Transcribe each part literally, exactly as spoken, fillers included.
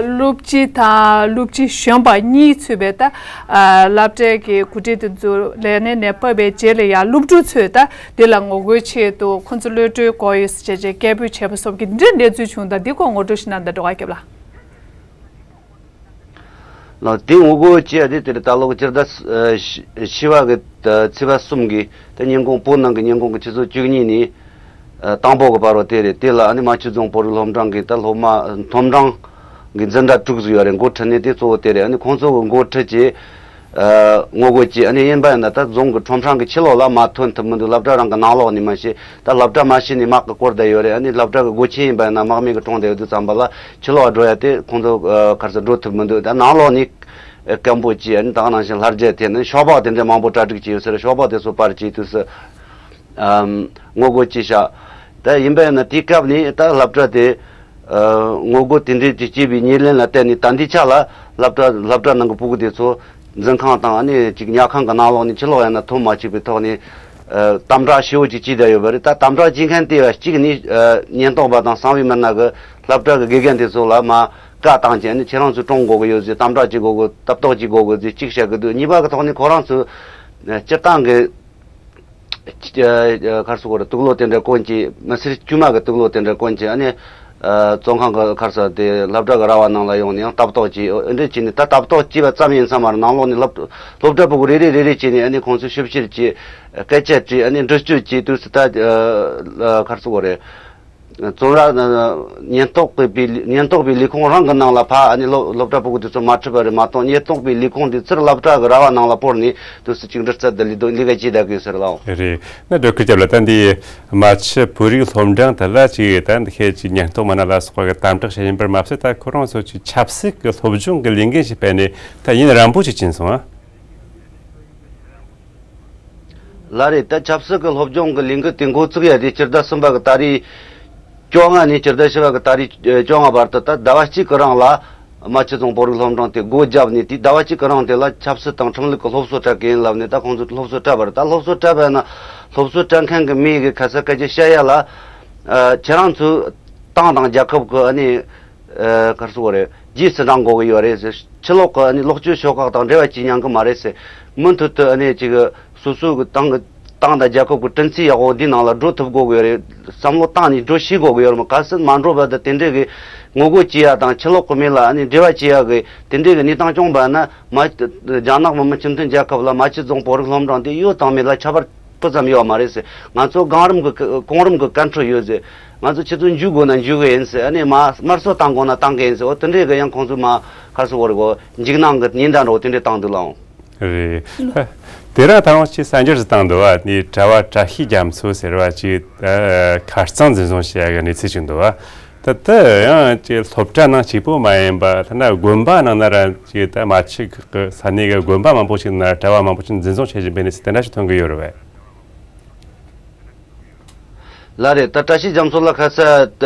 སློབ་སྤྱི་དང་སློབ་སྤྱི་གཞོན་པ་གཉིས་ཚུད་པའི་ད་སློབ་གྲྭའི་གི་འགོ་ཁྲིད་དེ་ཚོ་ལས་གནས་ནས་ཕབ་པའི་རྗེས་ལ་ཡང་སློབ་ཕྲུག་ཚོས་ད་འདི་ལ་ངོ་རྒོལ་ཆེད་དུ་ཁོ་ཚོ་གློད་གྲོལ་དགོས་ཡོད་ཟེར་བྱས་བྱས་སྐད་འབོད་བྱས་པ་སོགས་ཀྱི་འདི་འདྲའི་གནས་ཚུལ་བྱུང་། ད་འདི་སྐོར་ངོ་སྤྲོད་ཞིག་གནང་དང་། སྒྲོལ་དཀར་རྒྱལ་ལགས། ལགས། དེ་ངོ་རྒོལ་བྱས་ཏེ་དེར་ད་ལོ་སྤྱི་ཟླ་བཞི་བ་གི་ཚེས་པ་གསུམ་གི་ད་ཉིན་གུང་བོད་ནང་གི་ཉིན་གུང་གི་ཆུ་ཚོད་བཅུ་གཉིས་ནས་དང་པོ་གི་བར་བ་དེ་རེད། དེ་ལ་ཨ་ནི་རྨ་ཆུ་རྫོང་བོད་རིགས་སློབ་འབྲིང་གི་ད་སློབ་མ་སློབ་འབྲིང་གི་འཛིན་གྲྭ་དྲུག་ཙམ་ཡོད་རེད། འགོ་ཁྲིད་ནི་དེ་གཙོ་བོ་དེ་རེད། ཨ་ནི་ཁོང་ཚོ་གི་འགོ་ཁྲིད་ཀྱིས་ངོ་རྒོལ་གྱིས་ཨ་ནི་ཡིན་པ་ཡིན་ན་ད་རྫོང་གི་ཁྲོམ་སྲང་གི་ཕྱི་ལོགས་ལ་མར་ཐོན་ཐུབ་མི་འདུག་སློབ་གྲྭ་རང་གི་ནང་ལོགས་ནས་མ་གཏོགས། ད་སློབ་གྲྭ་མ་ཕྱི་ནས་དམག་གིས་བསྐོར་བསྡད་ཡོད་རེད། ཨ་ནི་སློབ་གྲྭ་གི་སྒོ་ཆེན་ཡིན་པ་ཡིན་ན་དམག་མི་གིས་གྲོངས་བསྡད་ཡོད་དུས་ཙམ་པ་ལ་ཕྱི་ལོགས་འགྲོ་ཡ་དེ་ཁོང་ཚོ་ག་རེ་ཟེར་འགྲོ་ཐུབ་མི་འདུག་ད་ནང་ལོགས་ནས་སྐད་འབོད་ཀྱིས་ཨ་ནི་ད་ག་ནང་བཞིན་ལྷ་རྒྱལ་ཐེབས་ནས་ཤོག་སྦག་དེ་འདྲ་མང་པོ་གྲ་སྒྲིག་བྱས་ཡོད་ཟེར། ཤོག་སྦག་དེ་ཚོ་པར་བྱས་དུས་སུ་ངོ་རྒོལ་བྱས་ཤག་ད་ཡིན་པ་ཡིན་ན་དེའི་སྐབས་ནས་ད་སློབ་གྲྭ་དེ་ངོ་རྒོལ་དེ་འདྲའི་དེ་བྱས་པའི་ཉེར་ལེན་ལ་བརྟེན་ནས་ད་ལྟའི་ཆ་ལ་སློབ་གྲྭ་སློབ་གྲྭ་ནང་གི་ཕྲུ་གུ་དེ་ཚོ་འཛིན་ཁང་དང་ཨ་ནི་ཅིག་ཉལ་ཁང་གི་ནང་ལོགས་ནས་ཕྱི་ལོགས་ཡང་ན་ཐོན་མ་བཅུག་པའི་ཐོག་ནས་དམ་དྲག་ཞེ་པོ་ཅིག་བྱས་བསྡད་ཡོད་པ་རེད། ད་དམ་དྲག་བྱེད་མཁན་དེ་བ་གཅིག་ནི་ཉེན་རྟོག་པ་དང་གསང་བའི་མི་སྣ་གི་སློབ་གྲྭ་གི་དགེ་རྒན་དེ་ཚོ་ལ་མར་བཀའ་བཏང་བྱས་ནས་ཁྱེད་རང་ཚོས་གྲོངས་དགོས་ཀྱི་ཡོད་ཟེར། དམ་དྲག་བྱེད་དགོས་ཀྱི། ལྟ་རྟོག་བྱེད་དགོས་ཀྱི་ཟེར་གཅིག་བཤད་ཀྱི་འདུག་གཉིས་པ་གི་ཐོག་ནས་ཁོ་རང་ཚོས་སྤྱིར་བཏང་གི་ག་རེ་ཟེར་དགོས་རེད། དུག་ལོག་དེ་འདྲ་གོན་གྱི། མི་སེར་དཀྱུས་མ་གི་དུག་ལོག་དེ་འདྲ་གོན་གྱི། ཨ་ནི་བཙོན་ཁང་གི་ག་རེ་ཟེར་དེ་སློབ་གྲྭ་གི་ར་བ་ནང་ལ་ཡོང་ནས་ཡང་ལྟ་རྟོག་བྱས། འདི་འདྲ་བྱས་ནས་ད་ལྟ་རྟོག་བྱས་པ་ཙམ་ཡིན་ས་མ་རེད། ནང་ལོགས་ནས་སློབ་སློབ་གྲྭ་ཕྲུ་གུ་རེ་རེ་རེ་རེ་བྱས་ནས་ཨ་ནི་ཁོང་ཚོས་ཞིབ་བཤེར་བྱས། སྐད་ཆ་དྲིས། ཨ་ནི་འདྲི་གཅོད་བྱས་དུས་སུ་ད་ག་རེ་ཟེར་དགོས་རེད། བཙོན་ར་ཉེན་རྟོག་པའི་ཉེན་རྟོག་པའི་ལས་ཁུངས་རང་གི་ནང་ལ་ཕར་ཨ་ནི་སློབ་སློབ་གྲྭ་ཕྲུ་གུ་དེ་ཚོ་མ་ཁྲིད་པ་རེད་མ་གཏོགས། ཉེན་རྟོག་པའི་ལས་ཁུངས་དེ་ཚུར་སློབ་གྲྭ་གི་ར་བ་ནང་ལ་སྤོར་ནས་དུས་སུ་གཅིག་འདྲི་རྩད་དུ་ལས་དོན་ལས་ཀ་བྱས་བསྡད་ཀྱི་ཡོད་ཟེར་ལགས། རེད། ན་སྒྲོལ་དཀར་རྒྱལ་ལགས། ད་འདི་རྨ་ཆུ་བོད་རིགས་སློབ་འབྲིང་དེ་ལ་ཅིག་ད་འདི་ཁའི་ཅིག་ཉེན་རྟོག་མི་སྣ་ལ་སོགས་པ་གི་དམ་དྲག་བྱེད་བཞིན་པར་མ་ཟད། ད་ཁོ་རང་ཚོ་ཅིག་ཆབ་སྲིད་ཀྱི་སློབ་སྦྱོང་གི་ལས་འགན་ཞིག་སྤེལ་ནས་ད་ཡུན་རིང་པོ་ཅིག་ཕྱིན་སོང་ཨ། ལགས་རེད། ད་ཆབ་སྲིད་ཀྱི་སློབ་སྦྱོང་གི་ལས་འགུལ་དེ་འགོ་བཙུགས་ཡ་དེ་སྤྱི་ཟླ་གསུམ་པ་གི་ཏ་རིག་བཅོ་ལྔ་ནས་སྤྱི་ཟླ་བཞི་པ་གི་ཏ་རིག་བཅོ་ལྔ་བར་དུ་ད་ཟླ་བ་གཅིག་གི་རིང་ལ་རྨ་ཆུ་རྫོང་བོད་རིགས་སློབ་འབྲིང་དེ་སྒོ་བརྒྱབ་ནས། དེ་ཟླ་བ་གཅིག་གི་རིང་དེ་ལ་ཆབ་སྲིད་དང་ཁྲིམས་ལུགས་ཀྱི་སློབ་གསོ་སྤྲད་གི་ཡིན་ལབ་ནས་ད་ཁོང་ཚོས་སློབ་གསོ་སྤྲད་པ་རེད། ད་སློབ་གསོ་སྤྲད་པ་ཡིན་ན་སློབ་གསོ་སྤྲད་མཁན་གྱི་མི་གི་ཁ་ས་སྐད་ཆ་བཤད་ཡ་ལ་ཁྱེད་རང་ཚོའི་ཏང་དང་རྒྱལ་ཁབ་ཀྱི་ཨ་ནི། ཨ། ག་རེ་ཟེར་དགོས་རེད། རྗེས་སུ་འབྲང་དགོས་ཀྱི་ཡོད་རེད་ཟེར། ཕྱི་ལོགས་ཀྱི་ཨ་ནི་ལོག་སྤྱོད་ཤོག་ཁག་དང་འབྲེལ་བ་བྱེད་མྱོང་གི་མ་རེད་ཟེར། མུ་མཐུད་དུ་ཨ་ནི་ཅིག་སོ་སོ་གི་ཏང་གི་ཏང་དང་རྒྱལ་ཁབ་ཀྱི་དྲིན་ཚིག་ཡག་པོ་འདིའི་ནང་ལ་འགྲོ་ཐུབ་དགོས་ཀྱི་ཡོད་རེད། བསམ་བློ་བཏང་ནས་འགྲོ་ཤེས་དགོས་ཀྱི་ཡོད་རེད། མ་གལ་སྲིད་མ་འགྲོ་བ་དང་དེ་འདྲའི་གི་ངོ་རྒོལ་བྱེད་ཡ་དང་ཕྱི་ལོགས་ཀྱི་མི་ལ་ཨ་ནི་འབྲེལ་བ་བྱེད་ཡ་གི་དེ་འདྲའི་གི་གནས་སྟངས་བྱུང་བ་ན། མ་རྒྱ་ནག་མི་དམངས་སྤྱི་མཐུན་རྒྱལ་ཁབ་ལ་རྨ་ཆུ་རྫོང་བོད་རིགས་སློབ་འབྲིང་དེ་གཡོལ་བཏང་མི་ལ་ཁྱད་པར་སྤུ་ཙམ་ཡོད་མ་རེད་ཟེར། ང་ཚོ་གོང་རིམ་གྱི་གོང་རིམ་གྱི་བཀའ་འཁྲོལ་ཡོད་ཟེར། ང་ཚོ་ཁྱེད་ཚོ་འཇུག་དགོས་ན་འཇུག་གི་ཡིན་ཟེར། ཨ་ནི་མ་དམར་གསོད་བཏང་དགོས་ན་བཏང་གི་ཡིན་ཟེར། འོ་དེ་འདྲའི་གི་ཡང་ཁོང་ཚོ་མ་ག་རེ་ཟེར་དགོས་རེད་གོ། འཇིགས་སྣང་གི་ཉེན་བརྡ་འདྲ་བོ་དེ་འདྲ་བཏང་འདུག་ལགས། རེད། དེ་རིང་ད་རུང་ཅིག་གསར་འགྱུར་ཞིག་བཏང་འདུག་བ། ནི་གྲྭ་བ་བཀྲ་ཤིས་རྒྱ་མཚོ་ཟེར་བ་ཅིག་ཁ་རྩང་འཛིན་བཟུང་བྱས་ཡ་གི་གནས་ཚུལ་ཞིག་འདུག་བ། ད་ལྟ་ཡང་ཅིག་སློབ་གྲྭ་ནང་གཅིག་པོ་མ་ཡིན་པ། ཐ་ན་དགོན་པ་ནང་ན་ར་ཅིག་ད་རྨ་ཆུ་གི་ས་གནས་ཀྱི་དགོན་པ་མང་པོ་ཞིག་ན་གྲྭ་བ་མང་པོ་ཞིག་འཛིན་བཟུང་བྱེད་བཞིན་པའི་གནས་ཚུལ་དེ་འདྲ་ཞིག་ཐོན་གྱི་ཡོད་རེད་བས། ལགས་རེད། ད་བཀྲ་ཤིས་རྒྱ་མཚོ་ལགས་ཁ་ས་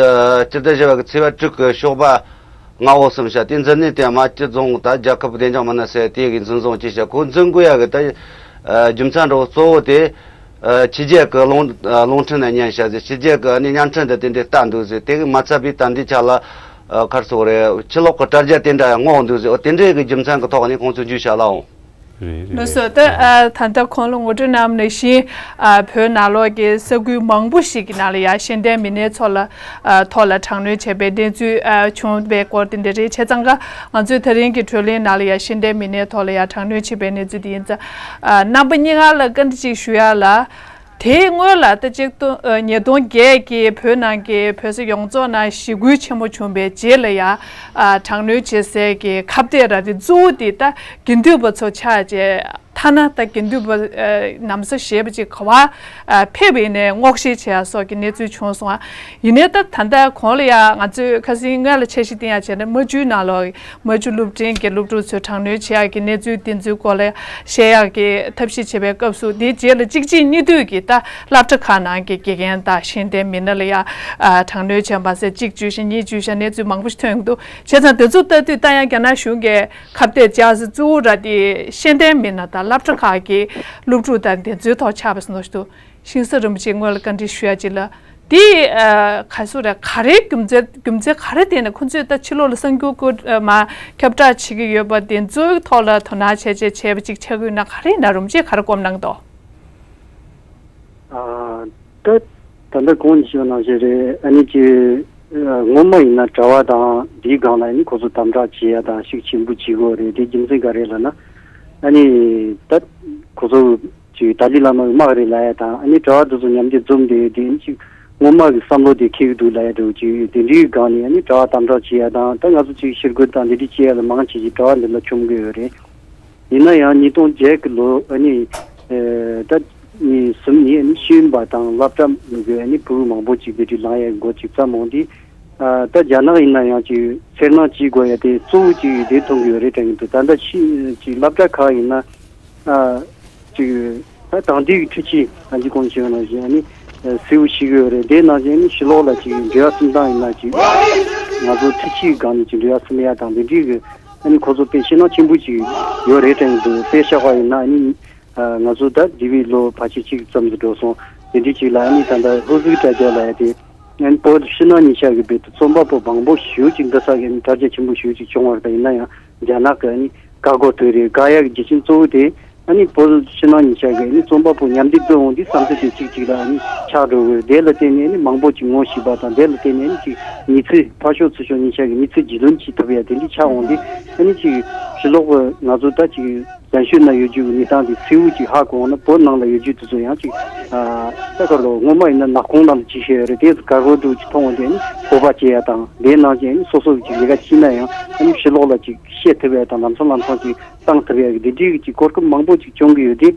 སྤྱི་ཟླ་བཞི་པ་གི་ཚེས་པ་དྲུག་གི་ཞོགས་པ་སྔ་པོ་ཙམ་ཤག་དེ་འཛིན་གནས་དེ་རྨ་ཆུ་རྫོང་ད་རྒྱལ་ཁབ་བདེ་འཇགས་མི་སྣ་ཟེར་དེ་གིས་འཛིན་བཟུང་བྱས་ཤག་ཁོ་འཛིན་དགོས་ཡ་གི་ད་རྒྱུ་མཚན་འདྲ་བོ་གཙོ་བོ་དེ། ཨ། ཕྱི་རྒྱལ་གྱི་རླུང་རླུང་འཕྲིན་ནས་ཉན་བཞག་ཟེར། ཕྱི་རྒྱལ་གྱི་ཨ་ནི་བརྙན་འཕྲིན་དེ་དེ་འདྲས་ལྟ་འདུག་ཟེར། དེ་གིས་མ་ཚད་པའི་ད་འདི་ཆ་ལ་ཨ་ག་རེ་ཟེར་དགོས་རེད། ཕྱི་ལོགས་ཀྱི་དྲ་རྒྱ་དེ་འདྲ་ཡང་སྔོག་འདུག་ཟེར། འོ་དེ་འདྲས་ཀྱི་རྒྱུ་མཚན་གྱི་ཐོག་ནས་ཁོང་ཚོ་འཇུས་བཞག་ལགས། རེད། ལགས་སོ། ད་ཨ་ད་ལྟ་གོང་ལ་ངོ་སྤྲོད་གནང་བ་ནང་བཞིན་ཨ་བོད་ནང་ལོགས་ཀྱི་ས་ཁུལ་མང་པོ་ཞིག་གི་ནང་ལ་ཡང་ཤེས་ལྡན་མི་སྣའི་ཚོ་ལ་ཨ་ཐོག་ལ་དྲག་གནོན་བྱས་པའི་གནས་ཚུལ་ཨ་བྱུང་བའི་སྐོར་དེ་འདྲ་རེད། བྱས་ཙང་ཀ་ང་ཚོས་ད་རིང་གི་བགྲོ་གླེང་ནང་ལ་ཡང་ཤེས་ལྡན་མི་སྣའི་ཐོག་ལ་ཡང་དྲག་གནོན་བྱས་པའི་གནས་ཚུལ་དེ་ཡིན་ཙང་། ཨ་རྣམ་པ་གཉིས་ཀ་ལ་བཀའ་འདྲི་གཅིག་ཞུ་ཡ་ལ། དེའི་སྔོན་ལ་ད་ཆིག་སྟོང་ཨ་ཉིས་སྟོང་བརྒྱད་ཀྱི་བོད་ནང་གི་བོད་ས་ཡོངས་རྫོགས་ནང་ཞི་རྒོལ་ཆེན་པོ་བྱུང་བའི་རྗེས་ལ་ཡང་ཨ་དྲག་གནོན་བྱེད་སའི་གི་ཁ་གཏད་ར་དེ་གཙོ་བོ་དེ་ད་དགེ་འདུན་པ་ཚོ་ཆགས་བྱས། ཐ་ན་ད་དགེ་འདུན་པ་ཨ་ན་བཟའ་བཞེས་པ་ཅིག་ག་བ་ཨ་ཕེབས་པ་ཡིན་ནའི་སྔོག་བཤེར་བྱེད་ཡ་སོགས་ཀྱི་གནས་ཚུལ་བྱུང་སོང་ཨ། ཡིན་ནའི་ད་ད་ལྟ་གོང་ལ་ཡང་ང་ཚོས་ཁ་སང་སྔོན་ལ་འཆར་གཞི་བཏིང་ཡ་བྱས་ན་རྨ་ཆུའི་ནང་ལོགས་རྨ་ཆུ་སློབ་འབྲིང་གི་སློབ་ཕྲུག་ཚོས་དྲག་གནོན་བྱེད་ཡག་གི་གནས་ཚུལ་དེ་ཚོའི་སྐོར་ལ་བཤད་ཡག་གི་ཐབས་ཤེས་བྱེད་པའི་སྐབས་སུ། དེའི་རྗེས་ལ་གཅིག་རྗེས་གཉིས་མཐུད་ཀྱིས་ད་སློབ་གྲྭ་ཁག་ནང་གི་དགེ་རྒན་དང་ཤེས་ལྡན་མི་སྣ་ལ་ཡང་ཨ་དྲག་གནོན་བྱས་པ་ཟེར་གཅིག་བརྗོད་བཞིན་གཉིས་བརྗོད་བཞིན་གནས་ཚུལ་མང་པོ་ཞིག་ཐོན་འདུག་བྱས་ཙང་དེ་ཚོ་ལྟ་དུས་ད་ཡང་རྒྱ་ནག་གཞུང་གིས་ཁ་གཏད་བཅག་ས་གཙོ་བོ་ར་དེ་ཤེས་ལྡན་མི་སྣ་དང་སློབ་གྲྭ་ཁག་གི་སློབ་ཕྲུག་དང་དེ་ཚོའི་ཐོག་ཆགས་པ་ཟེར་འདུག་ཤིང་བཟའ་རིན་པོ་ཆེས་སྔོན་ལ་བཀའ་འདྲི་ཞུ་ཡ་ཅིག་ལ། དེ་ཨ་ག་སུ་རེད། ག་རེའི་རྒྱུ་མཚན་རྒྱུ་མཚན་ག་རེ་བརྟེན་ནས་ཁོང་ཚོས་ད་ཕྱི་ལོགས་ལ་གསར་འགྱུར་སྐོར་ཨ་མ་ཁྱབ་བསྒྲགས་བྱེད་ཀྱི་ཡོད་པ་དེ་ཚོའི་ཐོག་ལ་དོ་སྣང་བྱས་བྱས་བྱས་པ་ཅིག་ཆགས་ཀྱི་ཡོད་ན། ག་རེ་ཡིན་ན་རིན་པོ་ཆེ་ག་རེ་སྒོམ་གནང་འདུག་ཨ་ད་ད་ལྟ་གོང་ནས་ཞུས་ནང་བཞིན་རེད། ཨ་ནི་ཅི་ཨ་སྔོན་མ་ཡིན་ན་གྲྭ་པ་དང་འདིའི་སྒང་ལ་ཨ་ནི་ཁོ་ཚོ་དམ་དྲག་བྱེད་ཡ་དང་ཤུགས་ཆེན་པོ་བྱེད་དགོས་རེད། དེ་རྒྱུ་མཚན་ག་རེ་ལབ་ན། ཨ་ནི་ད་ཁོ་ཚོ་ཅིག་ཏཱ་ལའི་བླ་མ་གི་དམག་རེད་ལབ་ཡ་དང་། ཨ་ནི་གྲྭ་པ་དེ་ཚོ་མཉམ་དུ་འཛོམས་བསྡད་ཡོད་དེ། ཨ་ནི་ཅིག་སྔོན་མ་གི་བསམ་བློ་དེ་འཁྱེར་གི་འདུག་ལབ་ཡ་འདྲ་བོ་ཅིག་ཡོད། དེ་འདྲའི་སྒང་ནས་ཨ་ནི་གྲྭ་པ་དམ་དྲག་བྱེད་ཡ་དང་། ད་ང་ཚོ་ཅིག་ཕྱིར་རྒོལ་དང་དེ་འདྲ་བྱེད་ཡ་ལ་མང་ཆེ་ཅིག་གྲྭ་པ་འདི་ལ་མཆོང་གི་ཡོད་རེད། ཡིན་ན་ཡང་ཉིས་སྟོང་བརྒྱད་ཀྱི་ལོ་ཨ་ནི་ཨེ་ད་ནི་གསུམ་ནས་ཨ་ནི་ཤེས་ཡོན་པ་དང་སློབ་གྲྭ་གི་ཨ་ནི་ཕྲུ་གུ་མང་པོ་ཅིག་དེ་འདྲའི་ལངས་ཡ་འགོ་ཅིག་བརྩམས་འོང་དུས། ཨ་ད་རྒྱ་ནག་ཡིན་ན་ཡང་ཅིག་འཚེར་སྣང་བྱེད་དགོས་ཡ་དེ་གཙོ་བོ་ཅིག་དེ་མཐོང་གི་ཡོད་རེད་དྲན་གྱི་འདུག་ད་ལྟ་ཕྱི་ཅིག་སློབ་གྲྭ་ཁག་ཡིན་ན་ཨ་ཅིག་ད་དེང་དུས་ཀྱི་འཕྲུལ་ཆས་ད་ཅིག་གོང་ཞུས་པ་ནང་བཞིན་ཨ་ནི་གསལ་བོ་ཤེས་ཀྱི་ཡོད་རེད། དེ་ནང་བཞིན་ཨ་ནི་ཕྱི་ལོགས་ལ་ཅིག་འབྲེལ་བ་གསུམ་སྟངས་ཡིན་ན་ཅིག་ང་ཚོ་འཕྲུལ་ཆས་སྒང་ནས་ཅིག་འབྲེལ་བ་གསུམ་ཡ་དང་དེ་འདྲའི་གི་ཨ་ནི་ཁོ་ཚོ་དཔེ་ཤེས་ན་ཆེན་པོ་ཅིག་ཡོད་རེད་དྲན་གྱི་འདུག་དཔེ་བཞག་པ་ཡིན་ན་ཨ་ནི་ཨ་ང་ཚོ་ད་འདས་པའི་ལོ་ཕལ་ཆེར་གཅིག་ཙམ་དུ་འགྲོ་སོང་། དེ་འདྲའི་ཅིག་ལ་ཨ་ནི་ད་ལྟ་ཧུར་བརྩོན་དྲ་རྒྱ་ལབ་ཡ་དེ་ཨ་ནི་བོད་ཕྱི་ནང་གཉིས་ཆ་གི་བོད་དུ་རྩོམ་པ་པོ་མང་པོ་ཞེ་པོ་ཅིག་འདི་ས་གི་ཨ་ནི་དྲ་རྒྱ་ཆེན་པོ་ཞེ་པོ་ཅིག་བྱུང་བ་རེད། ད་ཡིན་ན་ཡང་རྒྱ་ནག་གི་ཨ་ནི་བཀག་འགོག་དེ་རེད། བཀག་ཡ་གི་རྒྱུ་རྐྱེན་གཙོ་བོ་དེ་ཨ་ནི་བོད་ཕྱི་ནང་གཉིས་ཆ་གི་ཨ་ནི་རྩོམ་པ་པོ་མཉམ་འདེགས་འགྲོ་འོང་དུས་བསམ་ཚུལ་དེ་གཅིག་གཅིག་ལ་ཨ་ནི་ཆགས་འགྲོ་གི་རེད། དེ་ལ་བརྟེན་ནས་ཨ་ནི་མང་པོ་ཅིག་ངོ་ཤེས་པ་དང་། དེ་ལ་བརྟེན་ནས་ཨ་ནི་ཅིག་མི་ཚེ་ཕར་ཕྱོགས་ཚུར་ཕྱོགས་གཉིས་ཆ་གི་མི་ཚེ་རྒྱུས་ལོན་བྱེད་ཐུབ་ཡ་དེ་འདྲ་ཆགས་འོང་དུས། ཨ་ནི་ཅིག་ཕྱི་ལོགས་གི་ང་ཚོ་ད་ཅིག་བཙན་བྱོལ་ནང་ཡོད་རྒྱུ་གི་གནས་སྟངས་དེ་གསལ་བོ་ཅིག་ཧ་གོ་འོང་ན། བོད་ནང་ལ་ཡོད་རྒྱུ་དེ་ཚོ་ཡང་ཅིག་ཨ་ད་ག་རེ་ལབ། སྔོན་མ་ཡིན་ན་ནག་ཁུང་ནང་དུ་ཅིག་བཤད་ཡོད་རེད། དེ་ཚོ་དགའ་པོ་འདུག་ཅིག་མཐོང་བ་དེ་ཨ་ནི་སྤོབས་པ་སྐྱེ་ཡ་དང་། དེ་ནང་བཞིན་ཨ་ནི་སོ་སོ་གི་ཅིག་ལས་ཀ་བྱས་ན་ཡང་ཨ་ནི་ཕྱི་ལོགས་ལ་ཅིག་བཤད་ཐུབ་ཡ་དང་། ལམ་སང་ལམ་སང་ཅིག་བཏང་ཐུབ་ཡ་གི་དེ་འདྲའི་གི་ཅིག་གོ་སྐབས་མང་པོ་ཅིག་བྱུང་གི་ཡོད་དེ།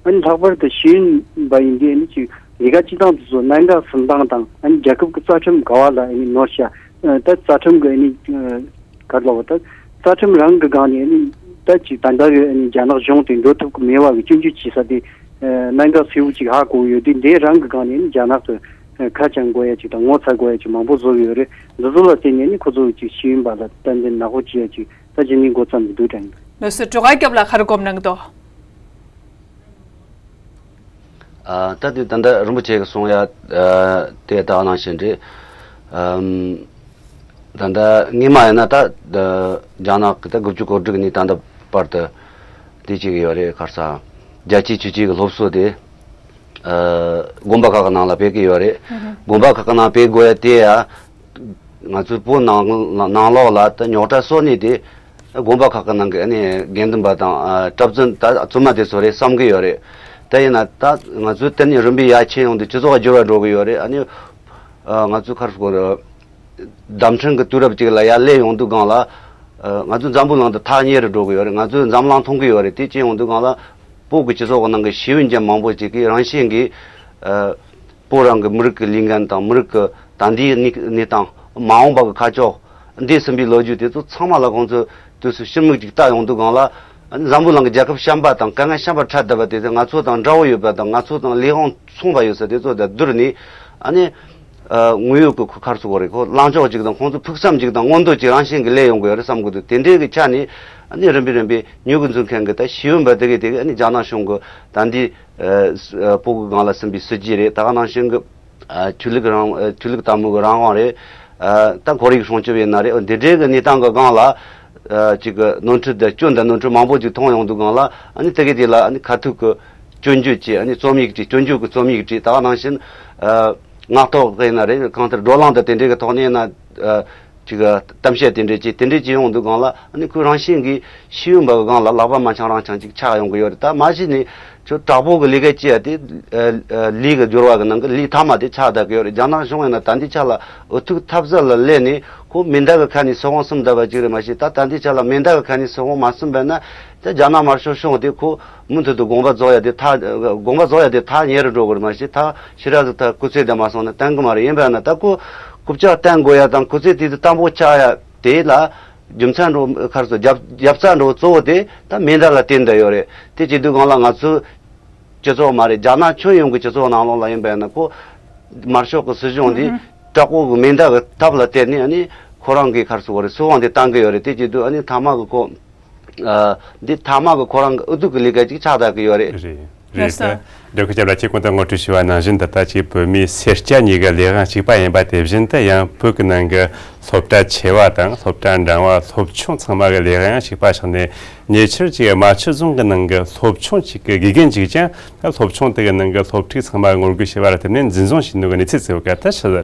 ཨ་ནི་ལྷག་པར་དུ་ཤེས་ཡོན་པ་ཡིན་དུས་ཨ་ནི་ཅིག་ལས་ཀ་བྱེད་སྟངས་དེ་ཚོ་གནད་འགག་འཛིན་སྟངས་དང་། ཨ་ནི་རྒྱལ་ཁབ་ཀྱི་རྩ་ཁྲིམས་ག་བ་ལ་ཨ་ནི་ནོར་ཤག་ཨ་ད་རྩ་ཁྲིམས་ཀྱི་ཨ་ནི་ཨ་ག་རེ་ལབ་པ། ད་རྩ་ཁྲིམས་རང་གི་སྒང་ནས་ཨ་ནི་ད་ཅིག་ད་ལྟ་གི་ཨ་ནི་རྒྱ་ནག་གཞུང་དེ་འགྲོ་ཐུབ་ཀྱི་མེད་པ་གི་སྐྱོན་བརྗོད་བྱེད་ས་དེ་ཨ་གནད་འགག་གསལ་བོ་ཅིག་ཧ་གོ་ཡོད་དུས། འདི་རང་གི་སྒང་ནས་ཨ་ནི་རྒྱ་ནག་ཏུ་ཨ་ཁ་བྱང་དགོས་ཡ་ཅིག་དང་ངོ་ཚ་དགོས་ཡ་ཅིག་མང་པོ་བཟོ་གི་ཡོད་རེད། འདི་ཚོ་ལ་བརྟེན་ནས་ཨ་ནི་ཁོ་ཚོ་ཅིག་ཤེས་ཡོན་པ་ལ་ཏན་ཏན་ནག་པོ་བྱེད་ཡ་ཅིག་ད་ཅི་ནས་འགོ་བརྩམས་ཀྱི་འདུག་དྲན། ལགས་སོ། སྒྲོལ་དཀར་སྐྱབས་ལགས་ག་རེ་སྒོམ་གནང་གི་འདུག་ཨ་ད་དེ་ད་ལྟ་རིན་པོ་ཆེ་གིས་གསུངས་ཡ་ཨ་དེ་ད་ག་ནང་བཞིན་རེད། ཨམ་ད་ལྟ་སྔོན་མ་ཡིན་ན་ད་ད་རྒྱ་ནག་གི་ད་དགུ་བཅུ་གོ་དྲུག་ནས་ད་ལྟ་བར་དུ་དེ་བྱེད་ཀྱི་ཡོད་རེད། ག་རེ་ཟེར། རྒྱལ་གཅེས་ཆོས་གཅེས་ཀྱི་སློབ་གསོ་དེ་ཨ་དགོན་པ་ཁག་གི་ནང་ལ་སྤེལ་གྱི་ཡོད་རེད། དགོན་པ་ཁག་གི་ནང་སྤེལ་དགོས་ཡ་དེ་ཡ། ང་ཚོའི་བོད་ནང་ནང་ལོགས་ལ་ད་རྙོག་དྲ་བཟོ་ནི་དེ་དགོན་པ་ཁག་གི་ནང་གི་ཨ་ནི་དགེ་འདུན་པ་དང་ཨ་གྲྭ་བཙུན་ད་བཙུན་མ་དེ་ཚོ་རེད་བསམ་གི་ཡོད་རེད། ད་ཡིན་ན་ད་ང་ཚོའི་དེ་ནས་རིམ་པས་ཡར་ཕྱིན་ཡོང་དུས་སྤྱི་ཚོགས་འགྱུར་བ་འགྲོ་གི་ཡོད་རེད། ཨ་ནི་ཨ་ང་ཚོའི་ཁར་སྐོར་བརྡ་འཕྲིན་གྱི་དུས་རབས་ཅིག་ལ་ཡར་སླེབས་ཡོང་དུས་སྒང་ལ་ཨ་ང་ཚོའི་འཛམ་བུ་གླིང་དེ་ཐག་ཉེ་རུ་འགྲོ་གི་ཡོད་རེད། ང་ཚོས་འཛམ་གླིང་མཐོང་གི་ཡོད་རེད། དེ་ཅི་ཡོང་དུས་སྒང་ལ་བོད་ཀྱི་སྤྱི་ཚོགས་ཀྱི་ནང་གི་ཤེས་ཡོན་ཅན་མང་པོ་ཅིག་གིས་རང་བཞིན་གྱིས་ཨ། བོད་རང་གི་མི་རིགས་ཀྱི་ལས་འགན་དང་། མི་རིགས་ཀྱི་ད་ལྟའི་གནས་གནས་སྟངས། མ་འོངས་པ་གི་ཁ་ཕྱོགས། འདས་ཟིན་པའི་ལོ་རྒྱུས་དེ་ཚོ་ཚང་མ་ལ་ཁོང་ཚོས་དུས་སུ་ཕྱི་མིག་ཅིག་ལྟ་ཡོང་དུས་སྒང་ལ། ཨ་ནི་འཛམ་བུ་གླིང་གི་རྒྱལ་ཁབ་གཞན་པ་དང་དཀའ་ངལ་གཞན་པ་འཕྲད་བསྡད་པ་དེ་ཚོ་ང་ཚོ་དང་འདྲ་བོ་ཡོད་པ་དང་། ང་ཚོ་དང་ལས་དབང་མཚུངས་པ་ཡོད་ས་དེ་ཚོ་དང་བསྡུར་ནས། ཨ་ནི་ཨ་དངོས་ཡོད་ཀྱི་ཁོ་ག་རེ་ཟེར་དགོས་རེད། ཁོ་ལངས་ཕྱོགས་ཅིག་དང་ཁོང་ཚོ་ཕུགས་བསམ་ཅིག་དང་མངོན་འདོད་ཅིག་རང་བཞིན་གྱིས་སླེབས་ཡོང་གི་ཡོད་རེད་བསམ་གི་འདུག་དེ་འདྲའི་གི་ཆ་ནས་ཨ་ནི་རིམ་པས་རིམ་པས་མྱུ་གུ་འཛིན་མཁན་གྱི་ད་ཤེས་ཡོན་པ་དེ་གས་དེ་གས་ཨ་ནི་རྒྱ་ནག་གཞུང་གི་ད་འདི་ཨ་ཨ་བོད་ཀྱི་སྒང་ལ་ཟིན་པའི་སྲིད་ཇུས་རེད། ད་ག་ནང་བཞིན་གྱི་ཨ་ཆོས་ལུགས་རང་ཨ་ཆོས་ལུགས་དད་མོས་ཀྱི་རང་དབང་རེད། ཨ་ད་ཁོར་ཡུག་སྲུང་སྐྱོབ་ཡིན་ན་རེད། འདི་འདྲའི་གི་གནས་སྟངས་ཀྱི་སྒང་ལ་ཨ་ཅིག་གི་ནོར་འཁྲུལ་དང་སྐྱོན་དང་ནོར་འཁྲུལ་མང་པོ་ཅིག་མཐོང་ཡོང་དུས་སྒང་ལ། ཨ་ནི་དེ་གས་དེ་ལ་ཨ་ནི་ཁ་ཐུག་གི་སྐྱོན་བརྗོད་ཅིག་ཨ་ནི་རྩོམ་ཡིག་ཅིག་སྐྱོན་བརྗོད་ཀྱི་རྩོམ་ཡིག་ཅིག་ད་ག་ནང་བཞིན་ཨ་ངག་ཐོག་གི་ཡིན་ན་རེད། གང་ལྟར་བགྲོ་གླེང་དང་དེ་འདྲའི་གི་ཐོག་ནས་ཡིན་ན་ཨ། ཅིག་གཏམ་བཤད་དེ་འདྲས་ཅིག་དེ་འདྲས་ཅིག་ཡོང་དུས་སྒང་ལ། ཨ་ནི་ཁོས་རང་བཞིན་གྱིས་ཤེས་ཡོན་པ་གི་སྒང་ལ་ལག་པ་མ་འཆང་རང་འཆང་ཅིག་ཆགས་ཡོང་གི་ཡོད་རེད། ད་མ་གཞི་ནས་ཁྱོད་དྲག་པོ་གི་ལས་ཀ་བྱེད་ཡ་དེ་ཨ་ཨ་ལས་ཀྱི་སྦྱོར་བ་གི་ནང་གི་ལས་མཐའ་མ་དེ་ཆགས་བསྡད་ཀྱི་ཡོད་རེད། རྒྱ་ནག་གཞུང་ཡིན་ན་ད་འདི་ཆ་ལ་འུ་ཐུག་ཐབས་ཟད་ལ་སླེབས་ནས། ཁོ་མེ་མདའ་གི་ཁ་ནས་སུན་དབང་གསུམ་བརྡབས་པ་ཅིག་རེད། མ་གཞི་ད་ད་འདི་ཆ་ལ་མེ་མདའ་གི་ཁ་ནས་སུན་དབང་མ་གསུམ་བརྡབས་ན། ད་རྒྱ་ནག་དམར་ཤོག་གཞུང་དེ་ཁོ་མུ་མཐུད་དུ་དགོངས་པ་རྫོགས་ཡ་དེ་ཐག་དགོངས་པ་རྫོགས་ཡ་དེ་ཐག་ཉེ་རུ་འགྲོ་གི་རེད། མ་གཞི་ད་ཕྱི་རབས་སུ་ད་སྐུ་ཚེ་འདི་མ་སོང་ན་བརྟན་གི་མ་རེད། ཡིན་པ་ན་ད་ཁོ་རྐུབ་བཀྱག་བརྟན་དགོས་ཡ་དང་། སྐུ་ཚེ་དེ་དུས་དམ་པོ་ཆགས་ཡ་དེ་ལ་རྒྱུ་མཚན་འགྲོ་ཁར་སོ་རྒྱབ་རྒྱབ་རྩ་འགྲོ་གཙོ་བོ་དེ་ད་མེ་མདའ་ལ་བརྟེན་བསྡད་ཡོད་རེད། དེ་བྱེད་དུས་སྒང་ལ་ང་ཚོའི་སྤྱི་ཚོགས་མ་རེད། རྒྱ་ནག་ཁྱོན་ཡོངས་ཀྱི་སྤྱི་ཚོགས་ནང་ལོགས་ལ་ཡིན་པ་ཡིན་ན། ཁོ་དམར་ཤོག་གི་སྲིད་གཞུང་འདི་ཨུ་ཧུ། དྲག་པོ་གི་མེ་མདའ་གི་ཐབས་ལ་བརྟེན་ནས་ཨ་ནི་ཁོ་རང་གི་ཁར་སོ་བ་རེད། སུན་དབང་དེ་བཏང་གི་ཡོད་རེད། དེ་བྱེད་དུས་ཨ་ནི་མཐའ་མ་གི་ཁོ་ཨ་འདི་མཐའ་མ་གི་ཁོ་རང་གི་ཨུ་ཐུག་གི་ལས་ཀ་ཅིག་ཆགས་བསྡད་ཀྱི་ཡོད་རེད། རེད། རེད་ས། ལགས་སོ། ལྡོག་ཁ་རྒྱབ་ལ་ཁྱེད་གོང་དུ་ངོ་སྤྲོད་ཞུས་པ་ནང་བཞིན་ད་ལྟ་ཅིག་བོད་མིའི་སེར་སྐྱ་གཉིས་ཀྱི་ལས་དབང་གཅིག་པ་ཡིན་པ་དེ་བཞིན་དུ་ཡང་བོད་ཀྱི་ནང་གི་སློབ་གྲྭ་ཆེ་བ་དང་སློབ་གྲྭ་འབྲིང་བ་སློབ་ཆུང་ཚང་མ་གི་ལས་དབང་ཡང་གཅིག་པ་ཆགས་ནས། ཉེ་ཆར་ཅིག་རྨ་ཆུ་རྫོང་གི་ནང་གི་སློབ་ཆུང་གཅིག་གི་དགེ་རྒན་གཅིག་ཀྱང་ད་སློབ་ཆུང་དེ་གི་ནང་གི་སློབ་ཕྲུག་ཚང་མ་ངོ་རྒོལ་བྱས་པ་ལ་བརྟེན་ནས་འཛིན་བཟུང་བྱས་ནོ་གི་གནས་ཚུལ་གཙོ་བོ་ག་ད་ཆི་ཟིག་